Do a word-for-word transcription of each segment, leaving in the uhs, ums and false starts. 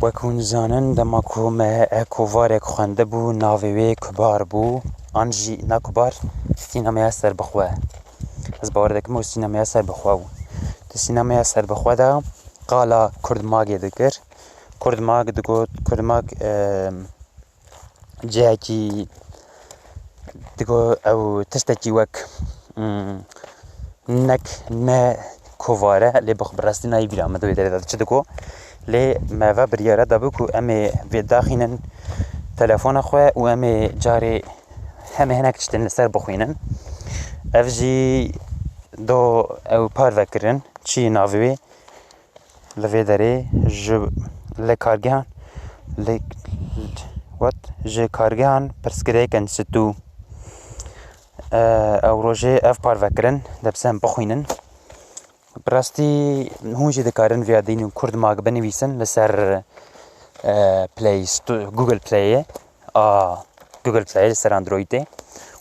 Wek hûn dizanin, dema ku me kovarek xwendibû, navê wê Kubar bû, an jî na Kubar, sînemeya serbixwe. Ez bawer dikim, ew sînemeya serbixwe bû. Di sînemeya serbixwe de qala Kurdmagê dikir. Kurdmag digot, Kurdmag, e, cihekî digo ew tiştekî wek, mm, nek ne kovare, lê bi, bi rastî nayê bîra min di wê derê de çi digo. Lê me ve biryara dabû ku em ê vê daxînin telefona xwe û em ê carê em ê hinek tiştên li ser bixwînin. Ev jî do ew parve kirin. Çi navê wê? Li vê derê ji, li kargehan, li, what? Ji kargehan pirsgirêkên stû. E, ew rojê ev parve kirin, dê bi ser bixwînin. Bi rastî hûn jî dikarin viya dîn û Kurdmag binivîsin li ser, e, Play Sto-, Google Playê. A Google Play li ser Androidê.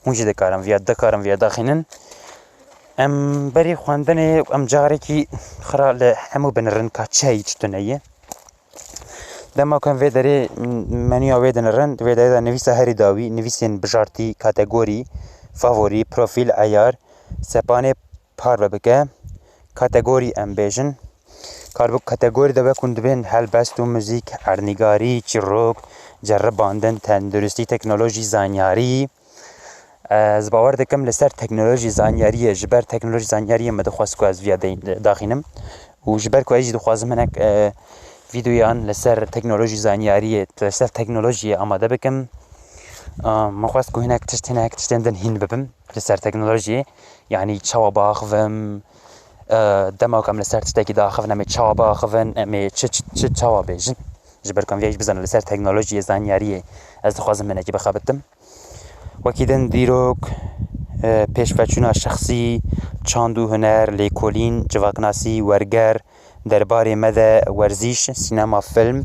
Hûn jî dikarin viya, dikarin viya daxînin. Em berî xwendinê, em carekî xira li hemû binirin ka çi heyî çi tune ye. Dema ku em vê derê, m-, menüya wê dinirin, di vê derê de nivîsa herî dawî, nivîsên bijartî, kategorî, favorî, profîl, eyar, sepanê parve bike, kategorî em bêjin. Karibû kategorî de wek hûn dibên helbest û muzîk, erdnîgarî, çîrok, ceribandin, tenduristî, teknolojî, zanyarî. Ez bawer dikim li ser teknolojî, zanyariyê, ji ber teknolojî, zanyariyê min dixwest ku ez viya dey-, daxînim. Û ji ber ku ez jî dixwazim hinek, e, vîdeoyan li ser teknolojî, zanyariyê, li ser teknolojiyê amade bikim. E, min xwest ku hinek tişt, hinek tiştên din hîn bibim li ser teknolojiyê. Yanî çawa biaxivim, e, dema ku em li ser tiştekî diaxivin, em ê çawa biaxivin, em ê çi, çi, çi çawa bêjin. Ji ber ku em vê jî bizanin li ser teknolojiyê, zanyariyê, ez dixwazim hinekî bixebitim. Wekî din dîrok, e, pêşveçûna şexsî, çand û huner, lêkolîn, civaknasî, werger, derbarê me de, werzîş, sînema, fîlm,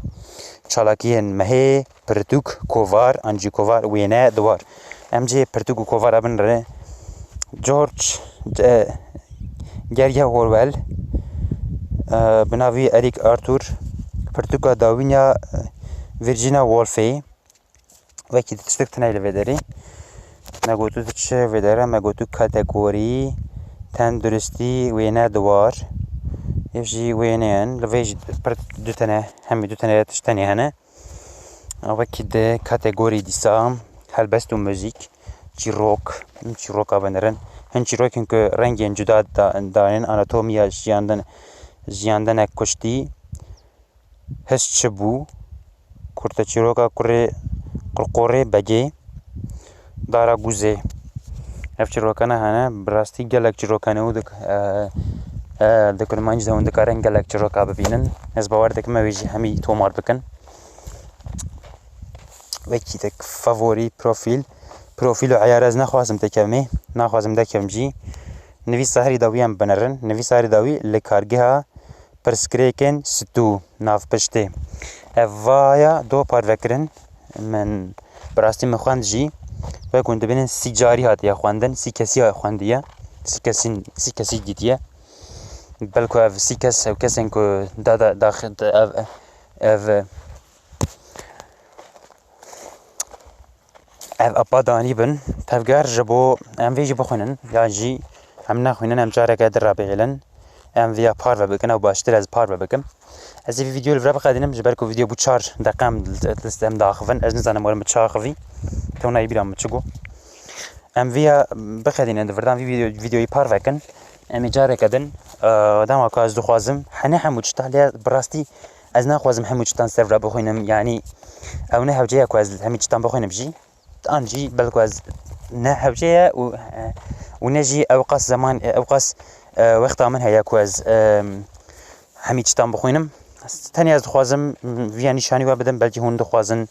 çalakiyên mehê, pirtûk, kovar, an jî kovar, wêne, diwar. Em cihê pirtûk û kovara binirê. George, e, Geriya Orwell, e, bi navî Eric Arthur, pirtûka dawîn ya, e, Virginia Woolfê. Wekî di tiştek tune li vê derê. Me gotû tu çi vê dere? Me gotû kategorî, tenduristî, wêne, diwar. Ev jî wêne in. Li vê jî pir du tene, hemî du tene tişt tenê hene. Wekî di kategorî dîsa helbest û muzîk, çîrok, çîroka binirin. Hin çîrokên ku rengên cuda da-, danên, anatomiya jiyandin-, jiyandinek kuştî, his çi bû, kurteçîroka kurê qurqorê begê, dara guzê. Ev çîrokane hene, bi rastî gelek çîrokane û dik-, e, e, di kurmancî de hûn dikarin gelek çîroka bibînin. Ez bawer dikim ew ê jî hemî tomar bikin. Wekî dik favorî, profîl. Profîl û eyar ez naxwazim têkevimê, naxwazim dekevim jî. Nivîsa herî dawî em binirin. Nivîsa herî dawî li kargeha pirsgirêkên stû, navpiştê. Ev vaya do parvekirin. Min bi rastî min xwend jî. Wek hûn dibînin sî carî hatiye xwendin, sî kesî xwendiye. Sî kesîn, sî kesî dîtiye. Belku ev sî kes, ev kesên ku da, da, da, ev, ev, ev apa danî bin tevger ji bo em vê jî bixwînin, yan jî em nexwînin, em careke din rabihêlin, em viya parve bikin, ew baştir ez parve bikim. Ez ê vî vîdeo li vir biqedînim, ji ber ku vîdeo bû çar deqe em, em diaxivin, ez nizanim werin min çi axivî, tewna yê bîra min çi got. Em viya biqedînin, di virdan vî vîdeo-, vîdeoyî parve kin. Em ê careke din, e, dema ku ez dixwazim, hene hemû tişta, lê bi rastî ez naxwazim hemû tiştan ser vira bixwînim. Yanî ew ne hewce ye ku ez hemî tiştan bixwînim jî. An jî belku ez ne hewce ye û, e, û ne jî ew qas zeman, ew qas, e, wexta min heye ku ez, e, hemî tiştan bixwînim. Tenê ez dixwazim, m, viya nîşanî we bidim, belkî hûn dixwazin,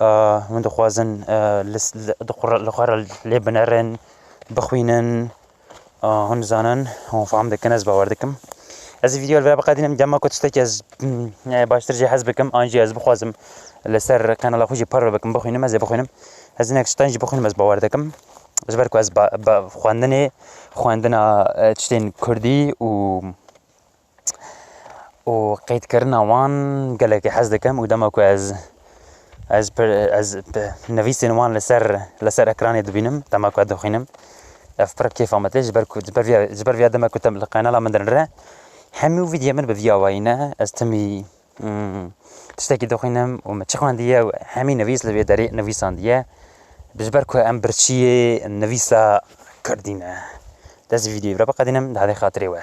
e, hûn dixwazin, e, li s-, li, di xwe re, li xwe re lê binerin, bixwînin. E, hûn dizanin, hûn fam dikin, ez bawer dikim. Ez vîdeo li vira biqedînim, dema ku tiştekî ez, m, e, baştir jê hez bikim, an jî ez bixwazim li ser kanala xwe jî parve bikim, bixwînim, ez ê bixwînim. Ez hinek tiştan jî bixwînim, ez bawer dikim. Ji ber ku ez ba, ba, xwendinê, xwendina, e, tiştên kurdî û û qeydkirina wan gelekî hez dikim û dema ku ez, ez pir, ez pi-, nivîsên wan li ser, li ser ekranê dibînim, dema ku ez dixwînim. Ev pir kêfa min tê, ji ber ku, ji ber vîya, ji ber vîya dema ku te li qenala min dinire, hemî vîdyoya min bi vî awayî ne, ez timî, hmm, tiştekî dixwînim û min çi xwendiye û hemî nivîs li vê derê nivîsandiye. Ji ber ku em birçiyê nivîsa kurdî ne. Dest vîdyoyê re biqedînim, di hadê xatirê we.